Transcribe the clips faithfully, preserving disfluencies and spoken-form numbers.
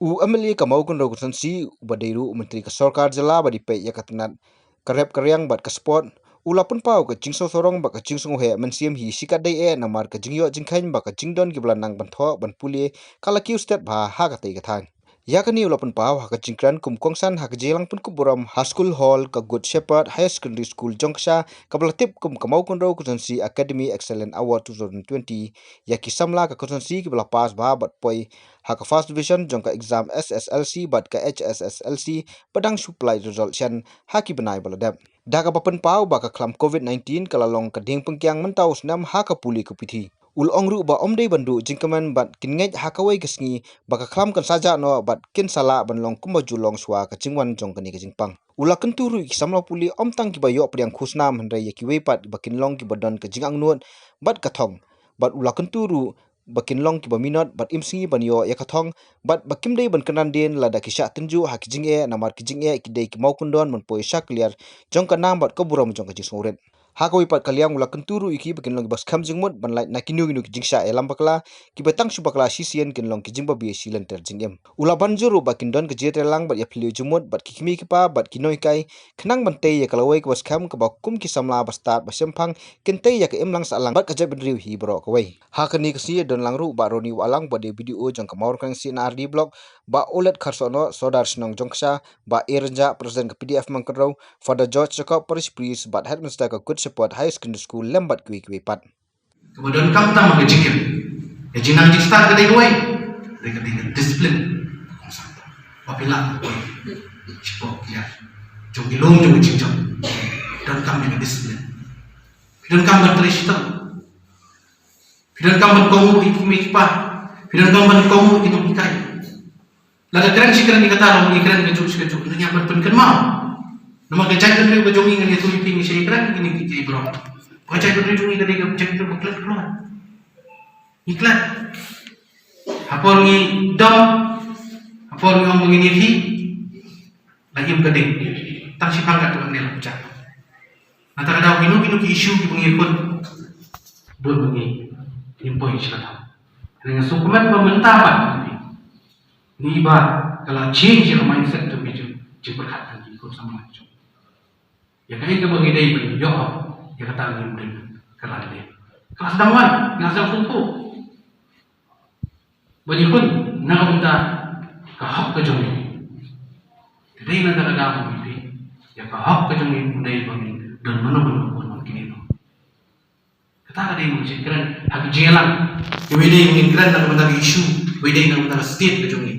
U M L A ka Mawkynrew Constituency uba dei ruh u Myntri ka Sorkar Jylla ba dei peit ïa ka tnat ka rep ka riang bad ka sport, u la pynpaw ka jingsngewsarong bad ka jingsngewheh mynsiem hi shi katdei eh namar ka jingïoh jingkheiñ bad ka jingdon kiba la nang ban thoh ban pule ka la kiew stet bha ha katei ka thaiñ. Ïa kane u la pynpaw ha ka jingkren kum kongsan ha ka jingïalang pynkup burom ha School Hall ka Good Shepherd Higher Secondary School Jongksha kaba la tip kum ka Mawkynrew Constituency Academy Excellent Award two thousand twenty ïa ki samla ka constituency kiba la pass bha bad poi ha ka first division jong ka exam S S L C bad ka H S S L C ba dang shu pynlait result shen ha ki bnai ba la dep. Da kaba pynpaw ba ka khlam covid nineteen ka la long ka diengpyngkiang mynta u snem ha ka pule ka puthi. U la ong ruh ba ym dei ban duh jingkmen bad kin ngeit ha kawei ka sngi ba ka khlam kan sa jah noh bad kin sa lah ban long kumba ju long shuwa ka jingwan jong kane ka jingpang. U la kyntu ruh ïa ki samla pule ym tang kiba ïoh pdiang khusnam hynrei ïa kiwei pat ba kin long kiba don ka jingangnud bad ka thong. Bad u la kyntu ruh ba kin long kiba minot bad im sngi ban ïoh ïa ka thong bad ba kim dei ban kynran dien lada ki shah tynjuh ha ki jingeh namar ki jingeh ki dei ki mawkyndon ban poi sha ka liar jong ka nam bad ka burom jong ka jingsngewrit. Ha kawei pat ka liang u la kyntu ruh ïa ki ba kin long kiba skhem jingmut ban lait na kino kino ki jingshah ïalam bakla kiba tang shu bakla shisien kin long ki jingbabe shi lynter jingim. U la ban jur ruh ba kin don ka jingïatreilang bad ïaphylliew jingmut bad ki kmie ki kpa bad ki nonghikai khnang ban tei ïa ka lawei kaba skhem kaba kum ki samla ba stad ba shemphang kin tei ïa ka imlang sahlang bad ka jaitbynriew hi baroh kawei. Ha kane ka sngi don lang ruh Bah Ronnie Wahlang ba dei B D O jong ka Mawryngkneng C and R D Block, Bah Olet Kharsohnoh, Sordar Shnong Jongksha, Bah A Rynjah, President ka P D F Mawkynrew, Father George Jacob, Parish Priest bad Headmaster ka Good Shepherd Higher Secondary School lem bad kiwei kiwei pat. Kaba donkam tam ka jingim. Ka jingnang jingstad ka dei kawei. Dei ka dei ka discipline. Ba phi lah kawei. Shapoh ki ïa jong ki lum jong ki jingjop. Donkam ïa ka discipline. Phi donkam ban trei shitom. Phi donkam ban kohnguh ïa ki kmie ki kpa. Phi donkam ban kohnguh ïa ki nonghikai. Lada kren shi kren ïa kata, long ïa kren kajuh shi kajuh, nang ïa ban pynkynmaw. Namar ka jaitbynriew ka jong ngi, ngan ïathuh ïa phi, ngi shait kren ïa kine ki briew. Ka jaitbynriew jong ngi ka dei ka jaitbynriew ba klet kloi. Ngi klet. Ha por ngi dom, ha por ngi ong ba ngin ïa phi, la im ka ding. Tang shiphang katto katne la pjah. Nangta ka daw kino kino ki issue kiba ngi ïakhun, bun ba ngi im poi sha ka daw. Nga sngewkmen ba mynta pat ngi ba ka la change ïa ka mindset jong ki jingpyrkhat jong ki khun samla jong. Ïa kaei kaba ngi dei ban ïoh ïa kata ngim dei ka la dei. Ka la sdang wan, ka la sdang sngewthuh. Ba ngi khun na ka bynta ka hok ka jong ngi. Te dei na ka daw ba ngi phi ïa ka hok ka jong ngi, ym dei ba ngi don mano mano ba ngi kine no. Kata ka dei ba ngi kren ha ki jingïalang. Iwei dei ba ngi kren na ka bynta ka issue, iwei dei na ka bynta ka state ka jong ngi.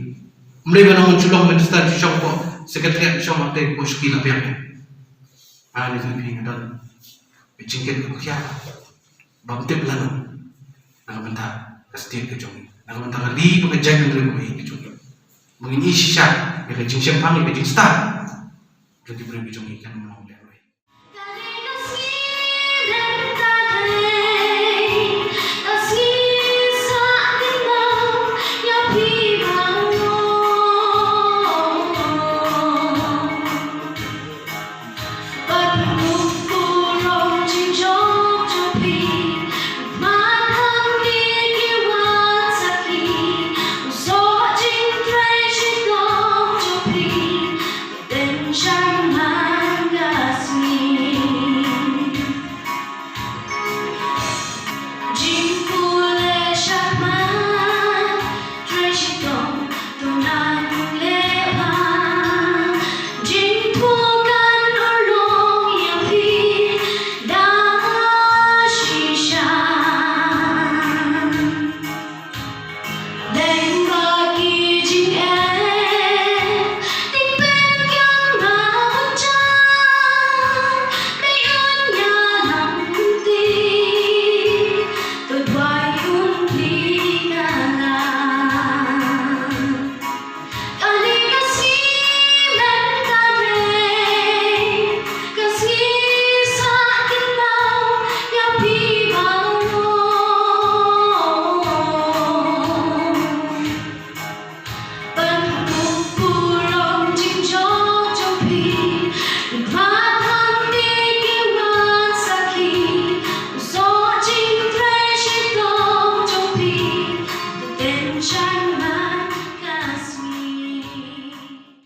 Ym dei ba ngi shu long minister shu shong ko, secretary shu shong ko te ko shu ki la biang. Ani tu phi nga don. Jingkit ko kya. Bam tip lano na ka bynta ka state ka jong ngi, na ka bynta ka ri bad ka jaitbynriew ka jong ngi. Ba ngin ïohi shisha ïa ka jingshemphang ïa ka jingstad jong ki briew ka jong ngi, kan ym long